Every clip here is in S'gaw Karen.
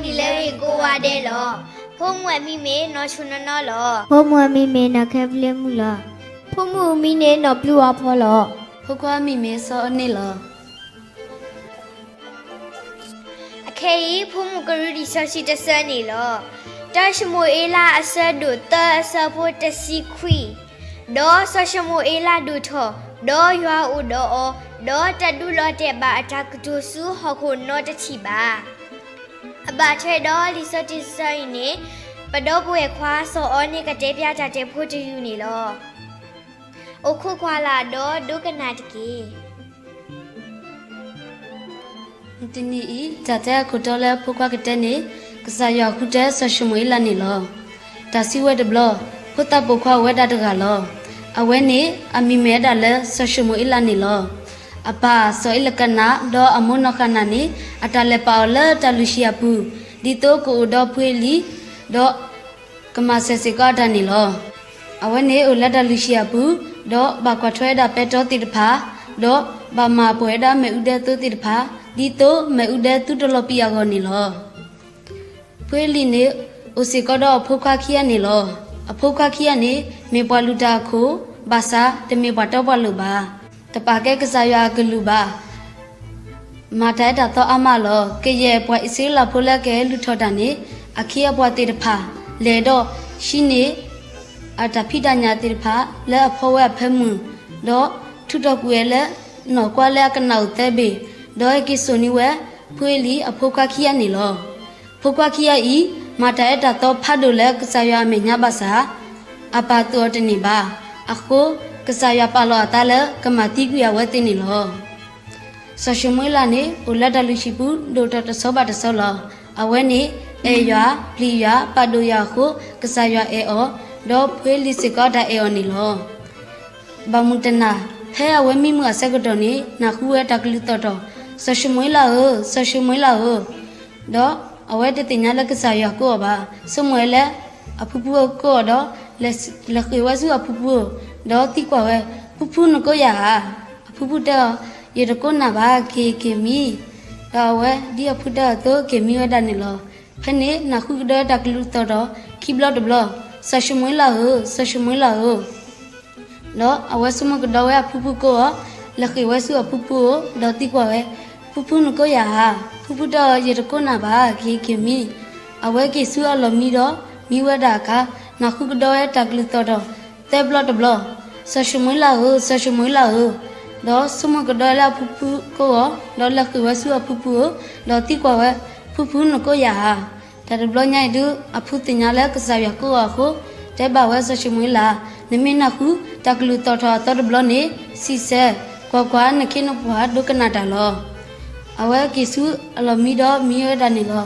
နံၤလၢဂ့ၤကိးဂၤဒဲးလီၤ. ဖိမုၣ်အမံၤမ့ၢ်နီၢ်ဆိနီၢ်နီၢ်လီၤ. ဖိမုၣ်အမံၤမ့ၢ်နီၢ်ခဲပျ့မုၣ်လီၤ. ဖိမုၣ်အမံၤန့ၣ်နီၢ်ပျုၢ်အီဖီလီၤ. ဖိခွါအမံၤမ့ၢ်စီၤအၢန့ၣ်လီၤ. အခဲအံၤ ဖိမုၣ်ကရူၢ်လံာ်စီဆှံတဆၢန့ၣ်လီၤ. တၢၡမူၤအ့လးအဆၢဒိၣ်သၢ အဆၢဖိတဆံခွံ, ဒီးစီၤၡမူၤအ့လးဒိၣ်ထီၣ်, ဒီးယွၤအိၣ်ဒီးအီၤ, ဒီးတၢ်ဒုးလီၤတဲာ်ဘၣ်အတၢ်ကတိၤဆူဟီၣ်ခိၣ်နီတထံၣ်ဘၣ်. အဘၣ်ထွဲဒီးလံာ်စီဆှံတဆၢအံၤန့ၣ်, ပဒီပုၢ်ဝဲၢ်ခွါစီၤအီန့ၣ်ကတဲပၠးတၢ်တဲဖိတယုၢ်န့ၣ်လီၤ. အိၣ်ခိးကွၢ်လၢ်ဒီးဒိကနၣ်တက့ၢ်. တနံၤအံၤ တၢ်တဲအခိၣ်တီလၢဖိခွါကတဲန့ၣ်, ကစၢ်ယွၤဃုထၢစီၤၡမူၤအ့လးန့ၣ်လီၤ. တၢ်စံးဝဲတဘျီ, ဖိသၣ်ပိာ်ခွါအိၣ်ဝဲဒၣ်တဂၤလီၤ. အဝဲန့ၣ်အမံၤမ့ၢ်ဝဲဒၣ်လၢစီၤၡမူၤအ့လးန့ၣ်လီၤ. အပၢ်စီၤအ့လကနး ဒီးအမိၢ်နီၢ်ဃနၤန့ၣ် အတၢ်လဲၤပာ်အီၤလၢတၢ်လုၢ်ဟံၣ်အပူၤ, ဒ်သိးကအိၣ်ဒီးဖှ့လံၤ, ဒီး ကမၤစၢၤစ့ၢ်ကီးအတၢ်န့ၣ်လီၤ. အဝဲန့ၣ်အိၣ်လၢတၢ်လုၢ်ဟံၣ်အပူၤ, ဒီးဘၣ်ကွၢ်ထွဲဝဲဒၣ်ပဲတြီသ့ၣ်တဖၣ်, ဒီးဘၣ်မၤပှဲၤဝဲဒၣ်မ့ၣ်အူဒၢသိသ့ၣ်တဖၣ်, ဒ်သိးမ့ၣ်အူဒၢသုတလီၤပံာ်အဂီၢ်န့ၣ်လီၤ. ဖှ့လံၤန့ၣ် အိၣ်စ့ၢ်ကီးဒီးအဖိခွါခံဂၤန့ၣ်လီၤ. အဖိခွါခံဂၤန့ၣ် မ့ၢ်ပှၤလုၢ်တၢ်အခိၣ်, ဘၣ်ဆၣ်တမ့ၢ်ပှၤတီပှၤလိၤဘၣ်. တပာ်ကဲကစၢ်ယွၤအကလုၢ်ဘၣ်. မၤတၢ်အဲၣ်တၢ်သီအါမးလီၤ. ကယဲၢ်ပှၤအံၣ်စရ့လးဖိလၢကဟဲလုၢ်ထီၣ်တၢ်န့ၣ် အခ့အပှၤသ့ၣ်တဖၣ် လဲၤဒီးဟံးန့ၢ် အတၢ်ဖံးတၢ်ညၣ်သ့ၣ်တဖၣ်လၢအဖီဝဲအဖၢမုၢ်, ဒီးထုးထီၣ်ကွံာ်ဝဲလၢနီၣ်ကွၢ်လၢအကနၣ်အိၣ်သၢဘ့ၣ်, ဒီးဟဲက့ၤစိာ်န့ၢ်ဝဲ ဖှ့လံၤအဖိခွါခံဂၤန့ၣ်လီၤ. ဖိခွါခံဂၤအံၤ မၤတၢ်အဲၣ်တၢ်သီဖးဒိၣ်လၢကစၢ်ယွၤအမဲာ်ညါဘၣ်ဆၣ်, အပၢ်သူၣ်အီၤတန့ၢ်ဘၣ်. အဃိ ကစၢ်ယွၤပာ်လီၤအသးလၢကမၤသံကွံာ်အဝဲသ့ၣ်န့ၣ်လီၤ. စီၤၡမူၤအ့လးန့ၣ် အိၣ်လၢတၢ်လုၢ်ဟံၣ်ပူၤဒိၣ်ထီၣ်တဆီဘၣ်တဆီလီၤ. အဝဲန့ၣ် အဲၣ်ယွၤ, ပျံၤယွၤ, ပာ်ဒိၣ်ယွၤအဃိ ကစၢ်ယွၤအဲၣ်အီၤ, ဒီးဖှ့လံၤစ့ၢ်ကီးတၢ်အဲၣ်အီၤန့ၣ်လီၤ. ဘၣ်မုၢ်တနၤ, ဖဲအဝဲမံမုာ်အဆၢကတီၢ်န့ၣ် နၢ်ဟူဝဲတၢ်ကလုၢ်သီၣ်ထီၣ်, စီၤၡမူၤအ့လးဧၢ, စီၤၡမူၤအ့လးဧၢ, ဒီးအဝဲတသ့ၣ်ညါလၢကစၢ်ယွၤကိးအီၤဘၣ်. ဆိကမိၣ်ဝဲလၢအဖုဖုကိးအီၤဒီး လဲၤဃ့ၢ်ဝဲဆူအဖုဖုအအိၣ်, ဒီးသံကွၢ်ဝဲ, ဖုဖုနကိးယၤဧါ. အဖုဖုတဲအီၤ, ယတကိးနၤဘၣ်, က့ၤက့ၤမံ. ဒီးအဝဲဒ်အဖုတဲအီၤအသိး က့ၤမံဝဲဒၣ်န့ၣ်လီၤ. ဖဲန့ၣ်နၢ်ဟူကဒီးဝဲတၢ်ကလုၢ်သီၣ်ထီၣ်ခံဘျီတဘျီ, စီၤၡမူၤအ့လးဧၢ, စီၤၡမူၤအ့လးဧၢ. ဒီးအဝဲဆိကမိၣ်ကဒီးဝဲအဖုဖုကိးအီၤ, လဲၤဃ့ၢ်ဝဲဆူအဖုဖုအအိၣ်, ဒီးသံကွၢ်ဝဲ, ဖုဖုနကိးယၤဧါ. ဖုဖုတဲအီၤ, ယတကိးနၤဘၣ်, က့ၤက့ၤမံ. အဝဲက့ၤဆူအလီၢ်မံဒီး မံဝဲဒၣ်အခါ, နၢ်ဟူကဒီးဝဲတၢ်ကလုၢ်သီၣ်ထီၣ်သၢဘျီတဘျီ, စီၤၡမူၤအ့လးဧၢ, စီၤၡမူၤအ့လးဧၢ. ဒီးဆိကမိၣ်ကဒီးလၢအဖုဖုကိးအီၤ, ဒီးလဲၤဃ့ၢ်ဝဲဆူအဖုဖုအအိၣ်, ဒီးသံကွၢ်ဝဲ, ဖုဖုနကိးယၤဧါ. တၢ်တဘျီညါအံၤဒုး အဖုသ့ၣ်ညါလၢကစၢ်ယွၤကိးအီၤအဃိ, တဲဘၣ်ဝဲစီၤၡမူၤအ့လး, နမ့ၢ်နၢ်ဟူတၢ်ကလုၢ်သီၣ်ထီၣ်အသီတဘျီန့ၣ်, ဆံးဆဲ, ကွၢ်ကွၢ်, နခ့နပှၤဒိကနၣ်တၢ်လီၤ. အဝဲက့ၤဆူအလီၢ်မံဒီးမံဝဲဒၣ်န့ၣ်လီၤ.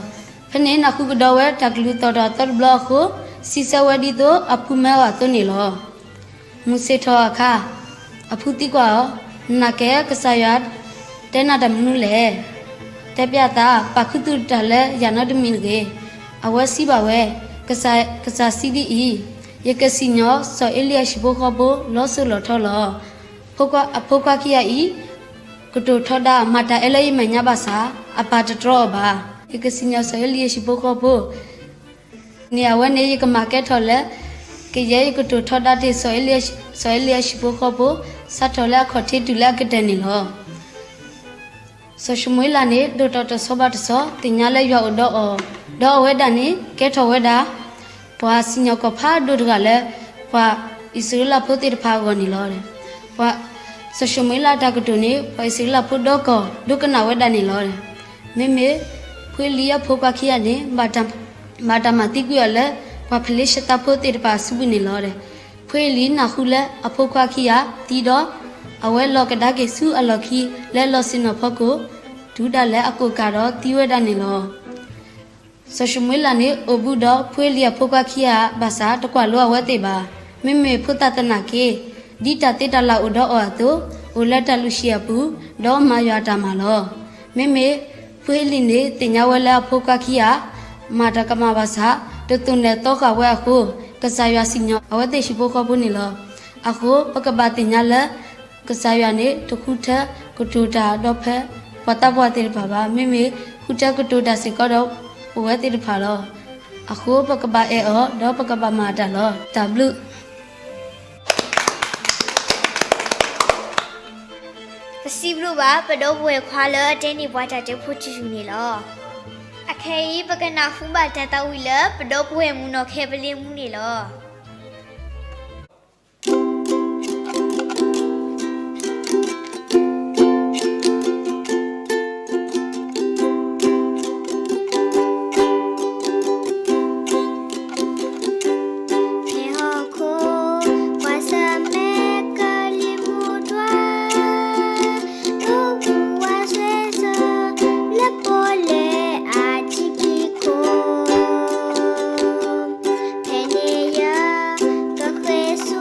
ဖဲန့ၣ်နၢ်ဟူကဒီးဝဲတၢ်ကလုၢ်သီၣ်ထီၣ်အသီတဘျီအဃိ, ဆံးဆဲဝဲဒ်သိးအဖုမၢအီၤအသိးန့ၣ်လီၤ. မုၢ်ဆ့ၣ်ထီၣ်အခါ, အဖုသံကွၢ်အီၤ, နနာ်က့ကစၢ်ယွၤတဲနၤတၢ်မနုၤလဲၣ်. တဲပၠးသး, ပာ်ခူသူၣ်တၢ်လၢယၤနီတမံၤတဂ့ၤ. အဝဲစံးဘၣ်ဝဲ, ကစၢ်, ကစၢ်စံးဒ်အံၤ, ယကစံၣ်ညီၣ်စီၤအ့လံယၤဟံၣ်ဖိဃီဖိလီၤစိၤလီၤထီလီၤ. ဖိခွါ, အဖိခွါခံဂၤအံၤ ကတိၤထီဒါမၤတၢ်အဲၣ်လၢယမဲာ်ညါဘၣ်ဆၣ်, အပၢ်တတြီအီၤဘၣ်. ယကစံၣ်ညီၣ်စီၤအ့လံယၤဟံၣ်ဖိဃီဖိ န့ၣ် အဝဲန့ၣ် ယကမၤကဲထီၣ်လၢ ကယဲၢ်ယကတိၤထီဒါတ့ၢ် စီၤအ့လံယၤဟံၣ်ဖိဃီဖိ စးထီၣ်လၢအခီၣ်ထံးတုၤလၢအကတၢၢ်န့ၣ်လီၤ. စီၤၡမူၤအ့လးန့ၣ် ဒိၣ်ထီၣ်တဆီဘၣ်တဆီ သ့ၣ်ညါလၢယွၤအိၣ်ဒီးအီၤ, ဒီးအဝဲဒၣ်န့ၣ် ကဲထီၣ်ဝဲဒၣ် ပှၤစံၣ်ညီၣ်ကွီၢ်ဖးဒိၣ်တဂၤလၢ ပှၤအံၣ်စရ့လးဖိသ့ၣ်တဖၣ်အဂီၢ်န့ၣ်လီၤ. စီၤၡမူၤအ့လးအတၢ်ကတိၤန့ၣ် ပှၤအံၣ်စရ့လးဖိဒီကီၢ် ဒိကနၣ်ဝဲဒၣ်န့ၣ်လီၤ. မ့မ့ၢ် ဖှ့လံအဖိခွါခံဂၤန့ၣ် ဘၣ်တၢ်မၤသံကွံာ်အီၤလၢ ပှၤဖလ့ၡသးဖိသ့ၣ်တဖၣ်အစုပူၤန့ၣ်လီၤ. ဖှ့လံနၢ်ဟူလၢအဖိခွါခံဂၤသံဒီး အဝဲလီၤကဒါက့ၤဆူအလီၢ်ခံလၢလီၢ်ဆ့ၣ်နီၤဖီခိၣ် တုၤဒၣ်လဲာ်အကိာ်ကၤဒီးသံဝဲဒၣ်န့ၣ်လီၤ. စီၤၡမူၤအ့လးန့ၣ် အိၣ်ဘူးဒီးဖှ့လံအဖိခွါခံဂၤဘၣ်ဆၣ် တကွၢ်လိအဝဲသ့ၣ်ဘၣ်. မ့မ့ၢ်ဖိသၣ်သနာ်က့ ဒ်တၢ်သ့တၢ်လၢ်အိၣ်ဒီးအီၤအသိး အိၣ်လၢတၢ်လုၢ်ဟံၣ်အပူၤ ဒီးမၤယွၤအတၢ်မၤလီၤ. မ့မ့ၢ် ဖှ့လံန့ၣ် သ့ၣ်ညါဝဲလၢအဖိခွါခံဂၤ မၤတၢ်ကမၣ်ဘၣ်ဆၣ် တသိၣ်နဲၣ်သီဃာ်ဝဲအဃိ ကစၢ်ယွၤစံၣ်ညီၣ်အဝဲသ့ၣ်ဟံၣ်ဖိဃီဖိန့ၣ်လီၤ. အဃိ ပကဘၣ်သ့ၣ်ညါလၢ ကစၢ်ယွၤန့ၣ် တဃုထၢကတိၤတၢ်ဒီးဖဲပှၤသးပှၢ်သ့ၣ်တဖၣ်ဘၣ်. မ့မ့ၢ်ဃုထၢကတိၤတၢ်စ့ၢ်ကီးဒီး ပဝဲသ့ၣ်တဖၣ်လီၤ. အဃိပကဘၣ်အဲၣ်အီၤ ဒီးပကဘၣ်မၤအတၢ်လီၤ. တၢ်ဘျုး ပစံးဘျုးဘၣ် ပဒီပုၢ်ဝဲၢ်ခွါလၢအတဲန့ၢ်ပှၤတၢ်တဲဖိတယုၢ်န့ၣ်လီၤ. အခဲအံၤ ပကနၢ်ဟူဘၣ်တၢ်သးဝံၣ်လၢ ပဒီပုၢ်ဝဲၢ်မုၣ်နီၢ်ခဲပလ့မူန့ၣ်လီၤ. ဖဲဟီၣ်ခိၣ် ကွၢ်ဆၢၣ်မဲာ်ကလံၤမူဒွး ဒိၣ်ဟူဝးစဲးစီၤ လၢပီၣ်လဲၣ်အထံဖံးခိၣ် ဖဲန့ၣ်ယဲ ကဃ့ၢ်ဆူ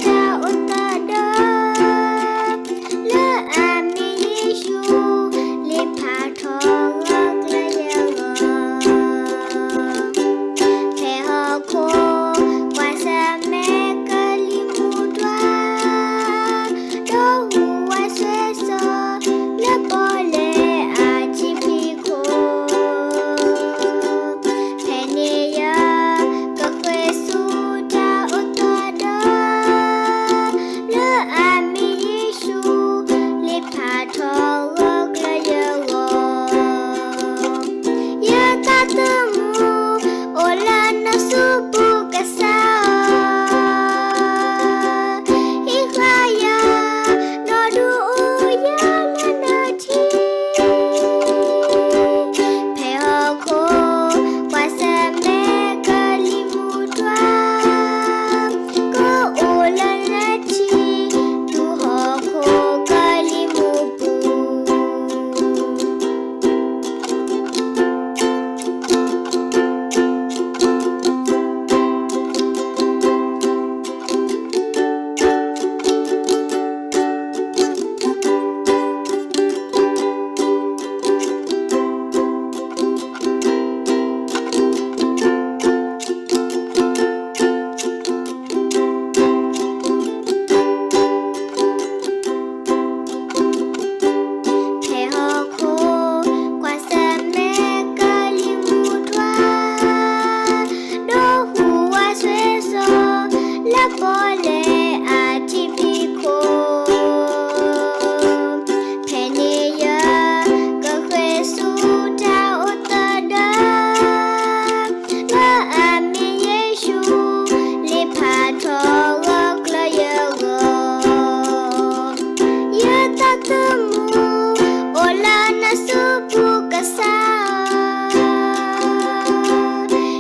တၢ်အိၣ်သးဒီး လၢအမံၤယ့ၣ်ၡူး လ့ဖးထီၣ်ဂီၤကျၢၤယဲၢ်ဂီၤ ဖဲဟီၣ်ခိၣ် ကွၢ်ဆၢၣ်မဲာ်ကလံၤမူဒွး ဒိၣ်ဟူဝးစဲးစီၤ လၢပီၣ်လဲၣ်အထံဖံးခိၣ် ဖဲန့ၣ်ယဲ ကဃ့ၢ်ဆူတၢ်အိၣ်သးဒီး လၢအမံၤယ့ၣ်ၡူး လ့ဖးထီၣ်ဂီၤကျၢၤယဲၢ်ဂီၤ ယသးသမူ အိၣ်လၢနစုပူၤကစၢ်ဧၢ, ဟ့ၣ်ဃာ်ယၤ ဒီးဒုးအိၣ်ယၤလၢနထံ ဖဲဟီၣ်ခိၣ် ကွၢ်ဆၢၣ်မဲာ်ကလံၤမူဒွး ကအိၣ်လၢနထံ ဒူဟီၣ်ခိၣ်ကလံၤမူပူၤ ဖဲဟီၣ်ခိၣ် ကွၢ်ဆၢၣ်မဲာ်ကလံၤမူဒွး ဒိၣ်ဟူဝးစဲးစီၤ လၢပီၣ်လဲၣ်အထံဖံးခိၣ် ဖဲန့ၣ်ယဲ ကဃ့ၢ်ဆူတၢ်အိၣ်သးဒီး လၢအမံၤယ့ၣ်ၡူး လ့ဖးထီၣ်ဂီၤကျၢၤယဲၢ်ဂီၤ ယသးသမူ အိၣ်လၢနစုပူၤကစၢ်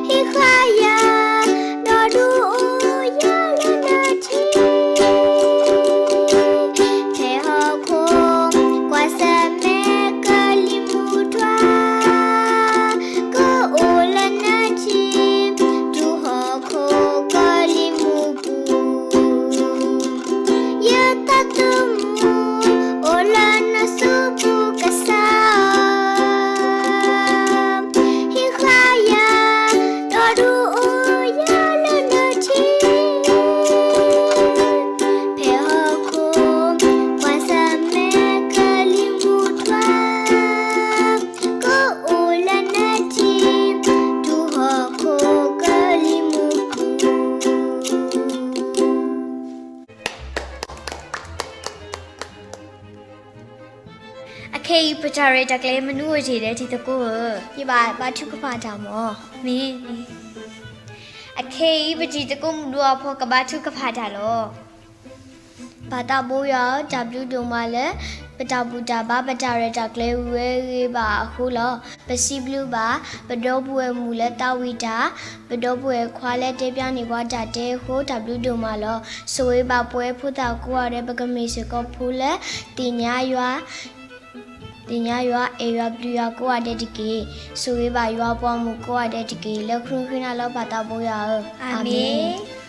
ဧၢ, ဟ့ၣ်ဃာ်ယၤ ဒီးဒုးအိၣ်ယၤလၢနထံ ဖဲဟီၣ်ခိၣ် ကွၢ်ဆၢၣ်မဲာ်ကလံၤမူဒွး ကအိၣ်လၢနထံ ဒူဟီၣ်ခိၣ်ကလံၤမူပူၤ ယသးသမူ အိၣ်လၢနစုပူၤကစၢ်ဧၢ, ဟ့ၣ်ဃာ်ယၤ ဒီးဒုးအိၣ်ယၤလၢနထံ ဖဲဟီၣ်ခိၣ် ကွၢ်ဆၢၣ်မဲာ်ကလံၤမူဒွး ကအိၣ်လၢနထံ ဒူဟီၣ်ခိၣ်ကလံၤမူပူၤ အခဲအံၤ ပတၢ်ရဲၣ်တၢ်ကျဲၤမနုၤအိၣ်တ့ၢ်ဒီးတံၤသကိးဧၢ, ယဘၣ်ဘါထုကဖၣ်တၢ်မၢ်, မ့ၢ်, အခဲအံၤ ပတံၤသကိးမုၣ်ဒိၣ်အဖီကဘါထုကဖၣ်တၢ်လီၤ. ပၢ်သးဘိယွၤဧၢ, တၢ်ဘျုးဒိၣ်မးလၢ ပတၢ်ဘူၣ်တၢ်ဘါ ပတၢ်ရဲၣ်တၢ်ကျဲၤဝံၤဝဲဂ့ၤဂ့ၤဘၣ်အဃိလီၤ. ပစံးဘျုးဘၣ် ပဒီပုၢ်ဝဲၢ်မုၣ်လၢသးဝံၣ်တၢ်, ပဒီပုၢ်ဝဲၢ်ခွါလၢတဲပၠးန့ၢ်ပှၤတၢ်တဲအဃိ တၢ်ဘျုးဒိၣ်မးလီၤ. ဆိၣ်ဂ့ၤဘၣ်ပဝဲဖိသၣ်ကိးဂၤဒဲး ပကမ့ၢ်စ့ၢ်ကီးဖိလၢ သ့ၣ်ညါယွၤ, သ့ၣ်ညါယွၤ အဲၣ်ယွၤပျံၤယွၤကိးဂၤဒဲးတက့ၢ်. ဆိၣ်ဂ့ၤဘၣ်ယွၤပှၤမုၣ်ကိးဂၤဒဲးတက့ၢ်. လၢခရံာ်ဃံနၤလီၤ ပၢ်သးဘိယွၤဧၢ, အၤမ့ၣ်.